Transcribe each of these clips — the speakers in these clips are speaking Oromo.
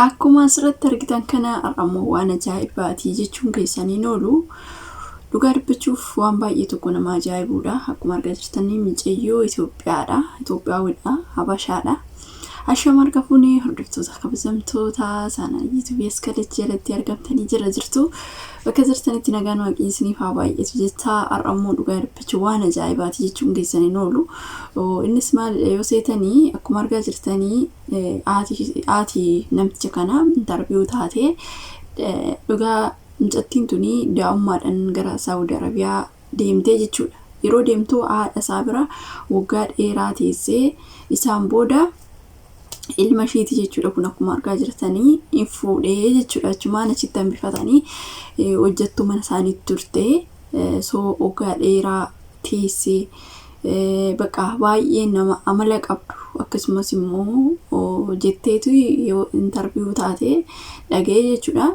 Akkuma asirratti argitan kana har'ammoo waan ajaa'ibaatii jechuun keessaniin oolu. Dhugaa dubbachuuf waan baay'ee tokko nama ajaa'ibuudha. Akkuma argaa jirtanii mucayyoo Itoophiyaadha. Itoophiyaawidha. Habashaadha. Ashama harka fuunee hordoftoota kabajamtoota sana YouTube Askadach jalatti argamtanii jira jirtu. Bakka jirtanitti nagaan waaqni isiniif haa baay'atu jecha har'ammoo dhugaa dubbachuu waan ajaa'ibaati jechuun keessaniin oolu. Innis maalidha yoo seetanii akkuma argaa jirtanii haati namticha kanaa interview taatee dhugaa mucattiin tuni daa'ummaadhaan gara Saawudi Arabiyaa deemtee jechuudha. Yeroo deemtu haadha isaa bira waggaa dheeraa teessee isaan booda ilma isheeti jechuudha. Kun akkuma argaa jirtanii hin fuudhee jechuudha. Achumaan achitti hambifatanii hojjettuu mana isaaniitti turte. Soo waggaa dheeraa teessee bakka baay'ee nama amala qabdu akkasumas immoo jetteetu yoo interview taate dhaga'ee jechuudha.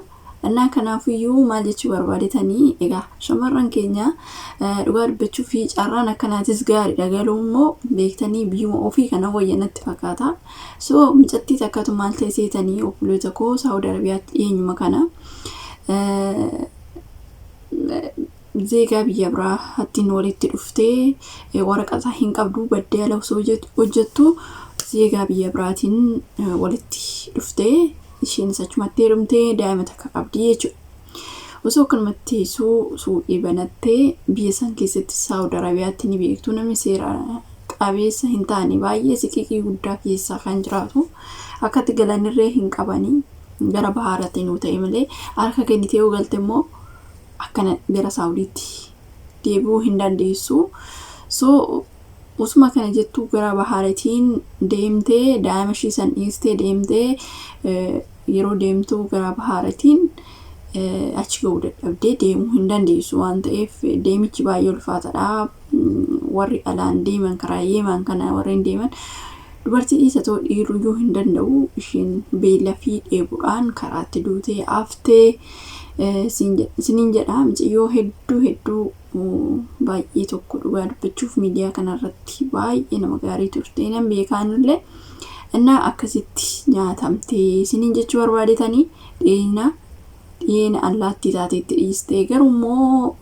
Innaa kanaafiyyuu maal jechuu barbaadetanii egaa shamarran keenya dhugaa dubbachuu fi carraan akkanaatis gaariidha garuu immoo beektanii biyyuma ofii kana wayya natti fakkaata. So mucattii takkatu maal ta'e seetanii obboloota koo Saawud Arabiyaatti dhiyeenyuma kana zeegaa biyya biraa hattiin walitti dhuftee waraqata hin qabdu baddee ala osoo hojjettu zeegaa biyya biraatiin walitti dhuftee isheenis achumatti heerumtee daa'ima takka qabdi jechuudha. Osoo akkanumatti teessuu suuqii banattee biyya san keessatti Saawud Arabiyaatti ni beektu namni seera qabeessa hin taane baay'ee siqiqii guddaa keessaa kan jiraatu akkatti galanirree hin qabanii gara bahaaraatti nuu ta'e malee harka kennitee yoo galte immoo akkana gara Saawudiitti deebi'uu hin dandeessu. So osuma kana jettuu gara bahaaratiin deemtee daa'ima ishii san dhiistee deemtee yeroo deemtu gara bahaaratiin achi ga'uu dadhabdee deemuu hin dandeessu waan ta'eef deemichi baay'ee ulfaataadha. Warri alaan deeman karaa yeeman kana warreen deeman dubartii dhiisa ta'u dhiiruyyuu hin danda'u. Ishiin beela fi dheebuudhaan karaatti duutee haftee siniin jedha. Mucayyoo hedduu hedduu baay'ee tokko dhugaa dubbachuuf miidiyaa kanarratti baay'ee nama gaarii turte nan beekaanillee innaa akkasitti nyaatamtee siniin jechuu barbaadetanii dhiyeenya dhiyeena allaattii taateetti dhiistee garuu immoo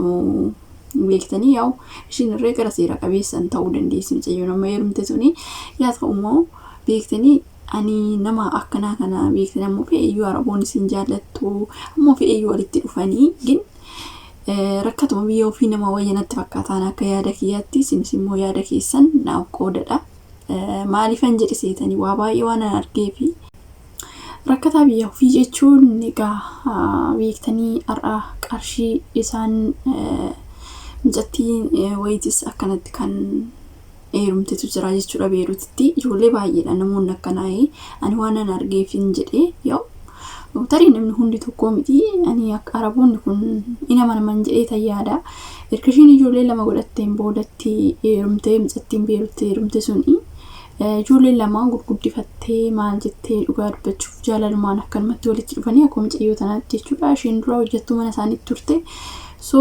beektanii yaa'u ishiin irree gara seera qabeessan ta'uu dandeessi mucayyoo nama heerumte suni yaa ta'u immoo beektanii ani nama akkanaa kana beektanii ammoo fe'eeyyuu araboonni isin jaallattu ammoo fe'eeyyuu walitti dhufanii gin rakkatuma biyya ofii nama wayya natti fakkaataan akka yaada kiyyaatti isinis immoo yaada keessan naaf qoodadha. Maaliifan jedhe seetanii waa baay'ee waan an argeefi. Rakkataa biyya ofii jechuun egaa beektanii har'a qarshii isaan mucattii wayiitis akkanatti kan heerumtetu jira jechuudha Beerutitti. Ijoollee baay'eedha namoonni akkanaa ani waan an argeefin jedhe yoo tarii namni hundi tokko miti ani akka araboonni kun hin amanaman jedhee tan yaada. Erga ishiin ijoollee lama godhatteen boodatti heerumtee mucattiin Beerutti heerumte suni ijoollee lamaan gurguddifattee maal jettee dhugaa dubbachuuf jaalalumaan akkanumatti walitti dhufanii akkuma mucayyoo tanaatti jechuudha. Isheen dura hojjettuu mana isaaniitti turte. So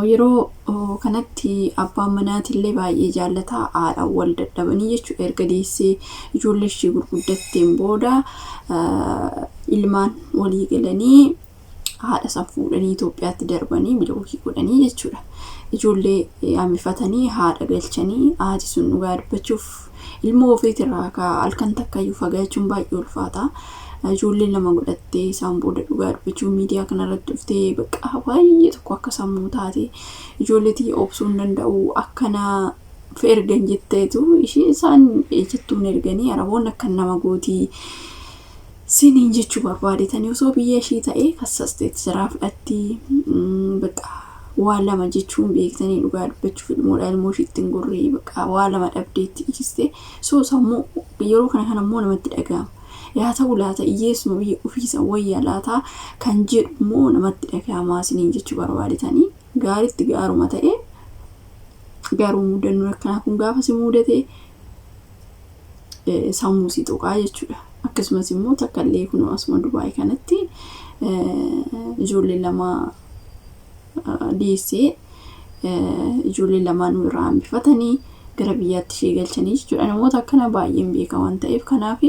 yeroo kanatti abbaan manaatillee baay'ee jaallataa haadhaan wal dadhabanii jechuudha. Erga deessee ijoollee ishee gurguddatteen booda ilmaan walii galanii haadha san fuudhanii Itoophiyaatti darbanii bilookii godhanii jechuudha. Ijoollee hambifatanii haadha galchanii haati sun dhugaa dubbachuuf ilmoo ofiitirraa ka halkan takkayyuu fagaachuun baay'ee ulfaata. Ijoollee lama godhattee isaan booda dhugaa dubbachuun miidiyaa kanarratti dhuftee bakka baay'ee tokko akka sammuu taate ijoolleetii obsuu hin danda'u akkana ergan jetteetu ishee isaan jettuun erganii araboonni akka nama gootii siniin jechuu barbaadetanii osoo biyya ishii ta'ee kassasteetti jiraa fudhatti bakka waa lama jechuun beektanii dhugaa dubbachuuf ilmoodha ilmoo ishiitti hin gurree bakka waa lama dhabdeetti dhiiste soo sammuu yeroo kana kana immoo namatti dhaga'ama. Yaa ta'u laata hiyyeessuma biyya ofiisa wayya laata kan jedhu immoo namatti dhaga'amaa siniin jechuu barbaadetanii gaaritti gaaruma ta'e garuu mudannoon akkanaa kun gaafa si mudate sammuu si tuqaa jechuudha. Akkasumas immoo takka illee kunoo asuma Dubaay kanatti ijoollee lama deessee ijoollee lamaan irraa hambifatanii gara biyyaatti ishee galchanii jechuudha. Namoota akkana baay'een beeka waan ta'eef kanaaf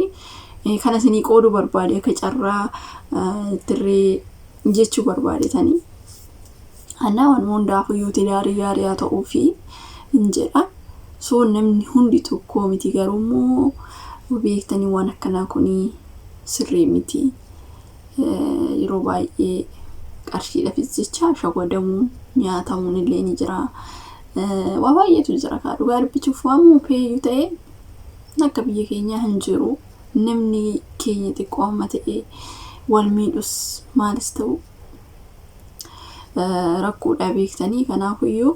Kana isinii qooduu barbaade akka carraa tirree jechuu barbaadetanii. Anaa waan hundaafuyyuu tidaarii gaarii haa ta'uu fi hin jedha. So namni hundi tokko miti garuu immoo beektanii waan akkanaa kun sirrii miti. Yeroo baay'ee qarshiidhaafis jecha shawwadamuun nyaatamuun illee ni jira. Waa baay'eetu jira kaa dhugaa dubbachuuf waan mupeeyyuu ta'e akka biyya keenyaa hin jiru. Namni keenya xiqqoo amma ta'e wal miidhus maalis ta'u rakkoodha beektanii kanaafuyyuu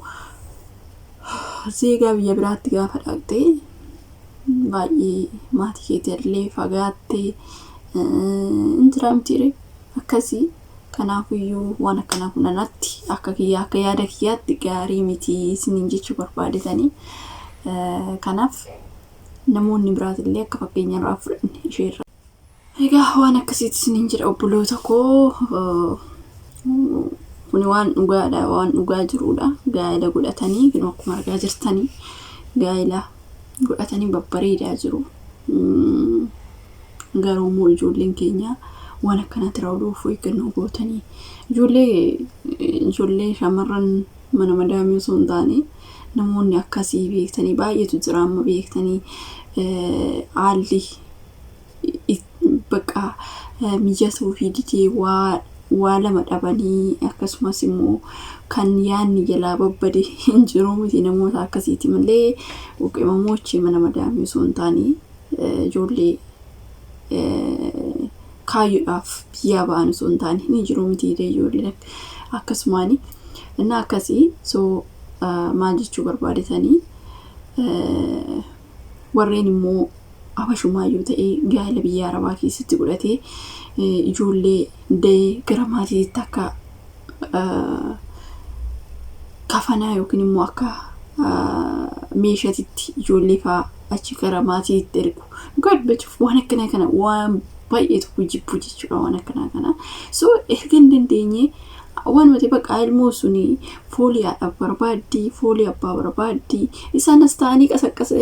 zeegaa biyya biraatti gaafa dhaqxee baay'ee maatii keetii fagaattee hin jira mitiire akkasii. Kanaafuyyuu waan akkanaa kun anatti akka kiyyaa akka yaada kiyyaatti gaarii miti isiniin jechuu barbaadetanii. Kanaaf namoonni biraatillee akka fakkeenya irraa fudhanne isheerra. Egaa waan akkasiitti isiniin jedha obboloota koo kuni waan dhugaadha waan dhugaa jirudha. Gaa'ela godhatanii kun akkuma argaa jirtanii gaa'ela godhatanii babbareedaa jiru. Garuu immoo ijoolleen keenya waan akkanatti raawwatuuf eeggannoo gootanii ijoollee shamarran mana madaamii osoo hin taane namoonni akkasii beektanii baay'eetu jira amma beektanii haalli bakka mijatuu fi didee waa lama dhabanii akkasumas immoo kan yaadni jalaa babbade hin jiru miti namoota akkasiiti malee qimamochi mana madaamii osoo hin taane ijoollee kaayyoodhaaf biyyaa ba'an osoo hin taane ni jiru miti ijoolleen akkasumaani. Inni akkasii so maal jechuu barbaadetanii warreen immoo abashumaayyuu ta'ee gaa'ela biyya arabaa keessatti godhatee ijoollee da'ee gara maatiitti akka kafanaa yookiin immoo akka meeshaatitti ijoollee fa'aa achi gara maatiitti ergu. Dhugaa dubbachuuf waan akkanaa kana waan baay'ee tokko jibbu jechuudha waan akkanaa kana. So erga hin dandeenye waan nuti bakka ilmoo suni foolii haadha barbaaddi, foolii abbaa barbaaddi. Isaan as ta'anii qasaqqasa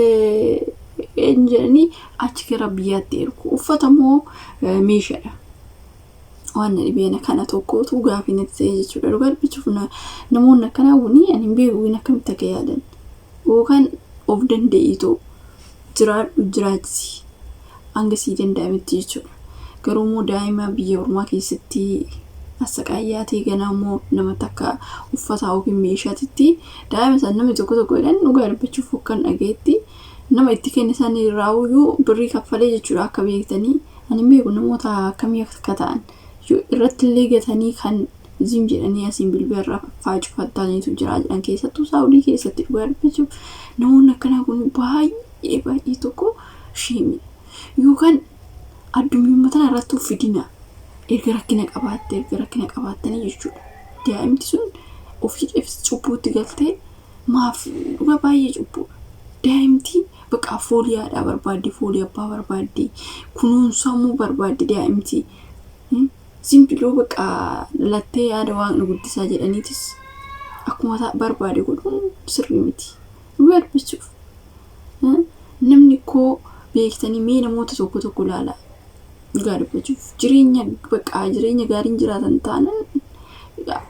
jedhanii achi gara biyyaatti ergu. Uffata immoo meeshaadha. Waan na dhibeen kana tokkotu gaafii natti ta'e jechuudha. Dhugaa dubbachuuf namoonni akkanaa kuni ani hin beeku akkamitti akka yaadan. Yookaan of danda'iitoo jiraadhu jiraachisi hanga sii danda'ametti jechuudha. Garuu immoo daa'ima biyya ormaa keessatti asaqaayyaa ta'e ganaa immoo nama takka uffata yookiin meeshaatitti daa'ima isaan namni tokko tokko jedhan dhugaa dubbachuuf akkan dhagayetti nama itti kenne isaan irraa iyyuu birrii kaffalee jechuudha akka beektanii ani hin beeku namoota akkamii akka ta'an irratti illee gatanii kan zim jedhanii asiin bilbila irraa faacufataniitu jira jedhan keessattuu saawudii keessatti dhugaa dubbachuuf namoonni akkanaa kun baay'ee baay'ee tokko sheemidha. Yookaan addunyummaa tana irratti of fidina erga rakkina qabaatte erga rakkina qabaattanii jechuudha. Daa'imti sun ofii cubbuutti galtee maaf dhugaa baay'ee cubbuudha. Daa'imti bakka foolii haadhaa barbaaddi, foolii abbaa barbaaddi, kunuunsamuu barbaaddi daa'imti. Simbiloo bakka dhalattee yaada waaqni guddisaa jedhaniitis akkuma barbaade godhuun sirrii miti. Dhugaa dubbachuuf. Namni koo beektanii mee namoota tokko tokko ilaala. Dhugaa dubbachuuf jireenya bakka jireenya gaariin jiraatan taanaan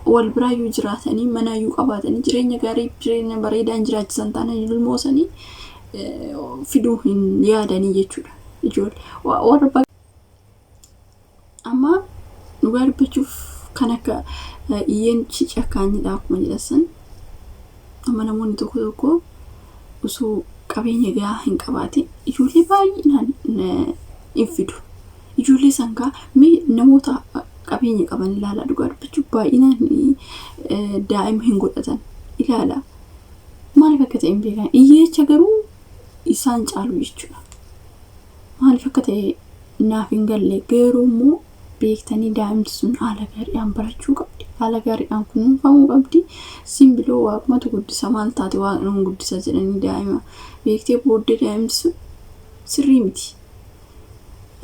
wal biraayyuu jiraatanii manaayyuu qabaatanii jireenya gaarii jireenya bareedaan jiraachisan taanaan ilmoo sanii fiduu hin yaadanii jechuudha. Ijoollee warra amma dhugaa dubbachuuf kan akka iyyeen cacakkaanidha akkuma jedhan amma namoonni tokko tokko osoo qabeenya gahaa hin qabaatin ijoollee baay'inaan hin fidu. Ijoollee sangaa mee namoota qabeenya qaban ilaalaa dhugaa dubbachuuf baay'inaan daa'ima hin godhatan ilaala. Maaliif akka ta'e hin beekan. Hiyyeecha garuu isaan caalu jechuudha. Maaliif akka ta'e naaf hin galle garuu immoo beektanii daa'imti sun haala gaariidhaan barachuu qabdi. Haala gaariidhaan kunuunfamuu qabdi. Simbiloo waaqumatu guddisa maal taate waaqni nu guddisa jedhanii daa'ima beektee booddee daa'imti sun sirrii miti.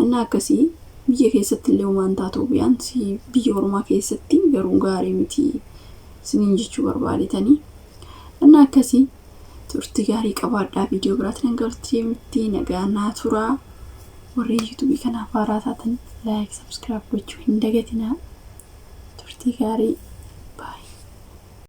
Inni akkasii biyya keessatti illee waan taatu biyyaan biyya ormaa keessatti garuu gaarii miti isiniin jechuu barbaadetanii. Inni akkasii turtii gaarii qabaadhaa viidiyoo biraatti nan galti deemti nagaa naa turaa. Warri YouTubeii kanaaf haaraa taatan like, subscribe gochuu hin dagatinaa. Turtii gaarii.